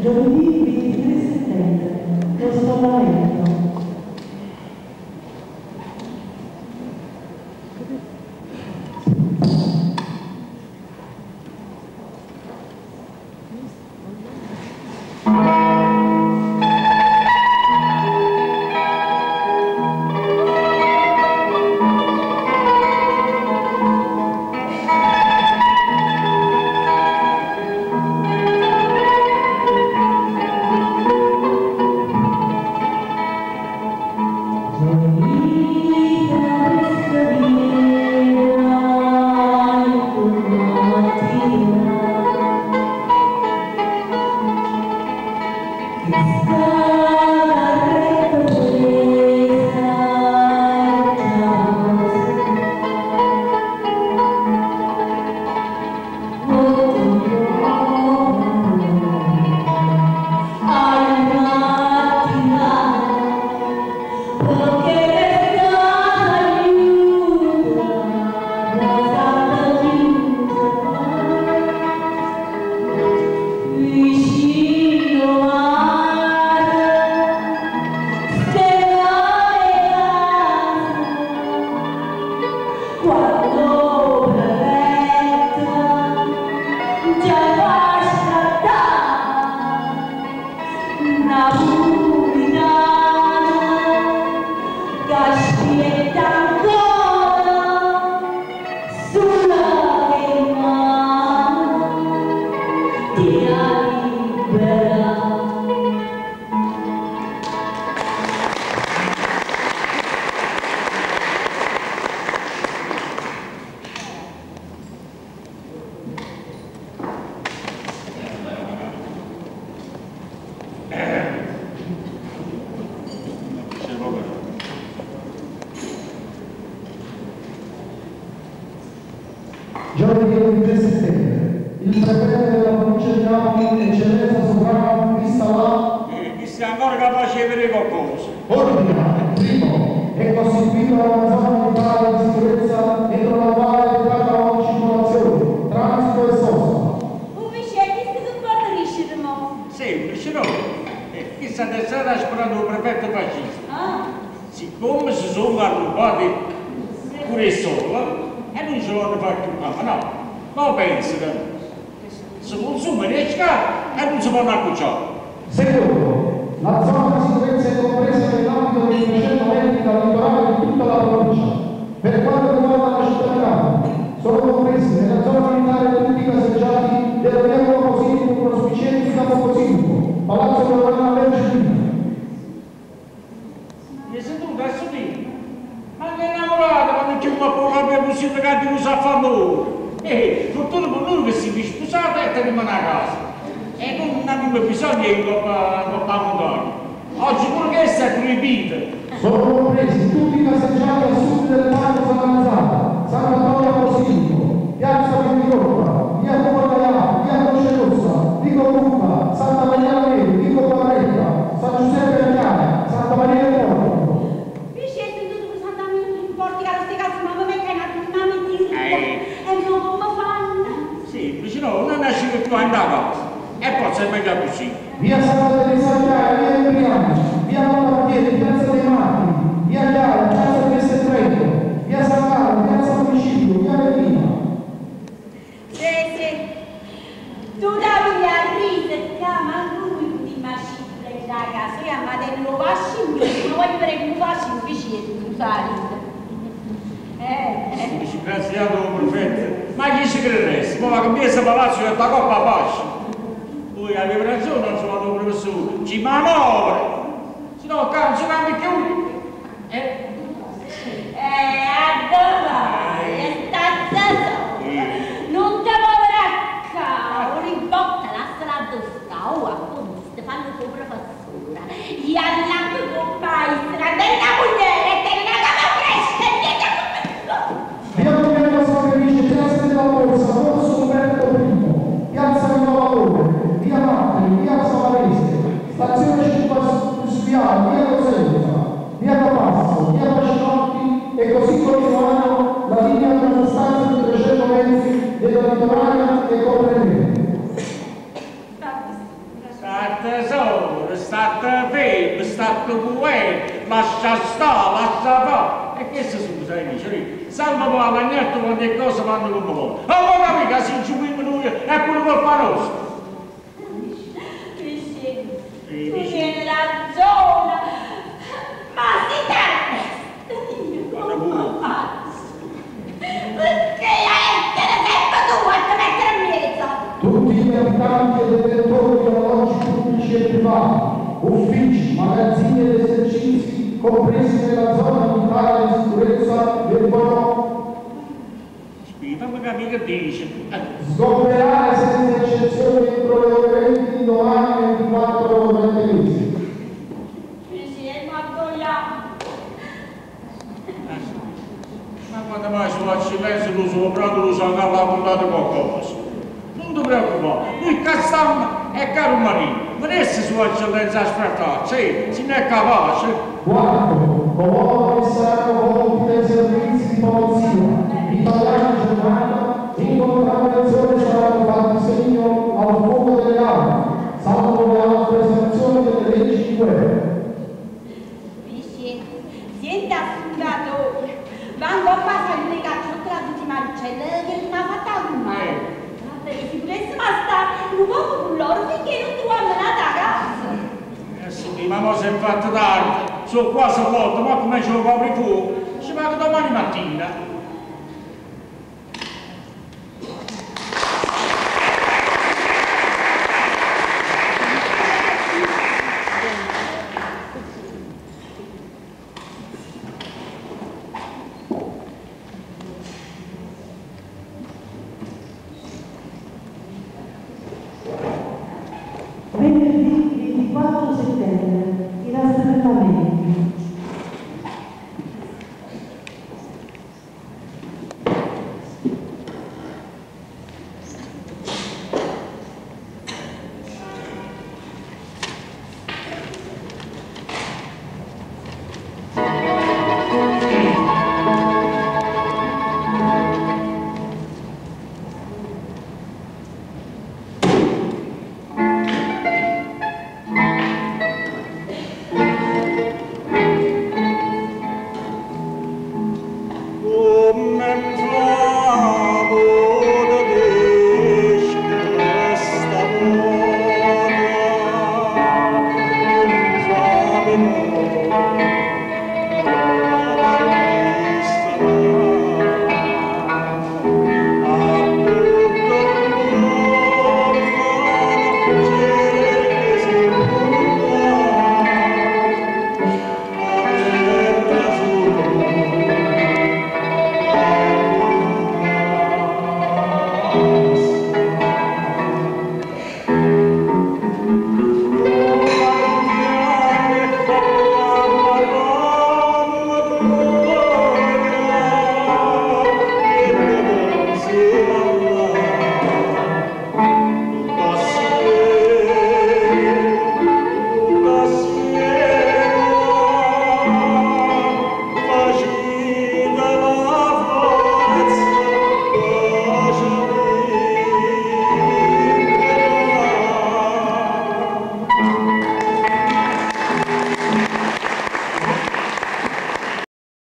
Giovedì 23 settembre, lo sfondamento. Giovedì 23 settembre, il prefetto della provincia di Napoli, eccellenza sovrana, vista la... Chi sia ancora capace di vedere qualcosa. Ordina, primo, è costituita una zona militare di sicurezza entro la quale è vietata ogni circolazione, transito e sosta. Un vicino che può riuscire mo? Semplice, no? Chi sta adesso sperando un prefetto fascista. Ah. Siccome si sono arrubati pure solo, e non ce l'hanno fatto più, ma no, ma pensano, si consumano le scarpe e non si possono accucciare. Secondo, la zona di sicurezza è compresa nell'ambito dei 300 metri dal litorale di tutta la provincia. Per quanto riguarda la città di Napoli, sono compresi nella zona militare tutti i caseggiati della via Posillipo, Prospicienti, Capo Posillipo, Palazzo Romano Vergine. Mi è sentito adesso dire? Ma che innamorata, ma non c'è una poca per possibile che ti usa a fare. Fortuna per noi che si è sposata e te rimane a casa. E non abbiamo bisogno di coppa montagna. Oggi pure questa è proibita. Sono compresi tutti i caseggiati a sud del Parco San Lazzaro, San Antonio a Posillipo, Piazza Vitirotta, via Cuba via Croce Rossa, Vico Cuba, Santa Maria Neri, Vico Barretta, San Giuseppe Agnana, Santa Maria del Porto. Semplice, no, non nasce più andare a casa. E poi se meglio così. Via Santa Teresa Chiara, via Embriani, via Montardieri, Piazza dei Martiri, via Chiara, Piazza Trieste Trento, via San Carlo, Piazza Municipio, via Medina. Sì, sì. Tu davi a ridere, ma lui ti macina in la casa, io a lo faccio in bici, non voglio vedere come faccio in bici e tu sai. Disgraziato prefetto, ma chi ci crederesti? Ma che mi palazzo è da coppa faccia. Voi avete ragione, non sono un professore, ci manovra! Se no, non si cambia più! Allora, sta sola! Non ti muovere a ca, ribotta la strada sta, oh, appunto, ti fanno il professore. Gli allanco con maestra, della moglie, della capa fresca, e Via Domenico San Felice, Piazza della Borsa, Corso Umberto I, Piazza di Valore, via Martiri, via Savarese, stazione Circoscriviale, via Cosenza, via Capasso, via Pacinotti e così continuando la linea per una distanza di 300 metri della litoranea e comprendente. State State solo, state fermo, state cuete, lascia stare, lascia fare. E questo sono, sai, dice, salva poi alla gnetta quando le cose vanno come vogliono. Allora mica se ci muoviamo noi è pure colpa nostra. Vicino, tu tieni ragione, ma si t'arresta, io non faccio. Perché essere sempre tu a te mettere in mezzo? Tutti gli abitanti e detentori di alloggi pubblici e privati, uffici, magazzini ed esercizi compresi nella zona militare di sicurezza debbono Fammi capire che dice. Sgomberare senza eccezione entro le ore 20 di domani 24 novembre mesi. Vicino, ma vogliamo. Ma quando mai su accidenza lo suo proprio lo so che l'ha portato qualcosa. Non ti preoccupare, noi castammo è caro marito, ma adesso sua eccellenza a sfrattarci, sì, se ne è capace. Quarto, coloro che saranno volti dai servizi di polizia, italiani e Germania, in contravvenzione saranno fatti segno al fuoco delle armi, salvo le altre sanzioni delle leggi di guerra. Vicino, senta assuntatore, vanno a passare le cacciottola a tutti i marcelli che mi ha fatta un male. Perché si volesse ma stare un poco con loro finché non troviamo nata a casa. Sì, ma mo si è fatto tardi, sono quasi l'8, ma come ce lo copri fuoco? Ci vado domani mattina. Venerdì 24 settembre, i rastrellamenti. Thank you.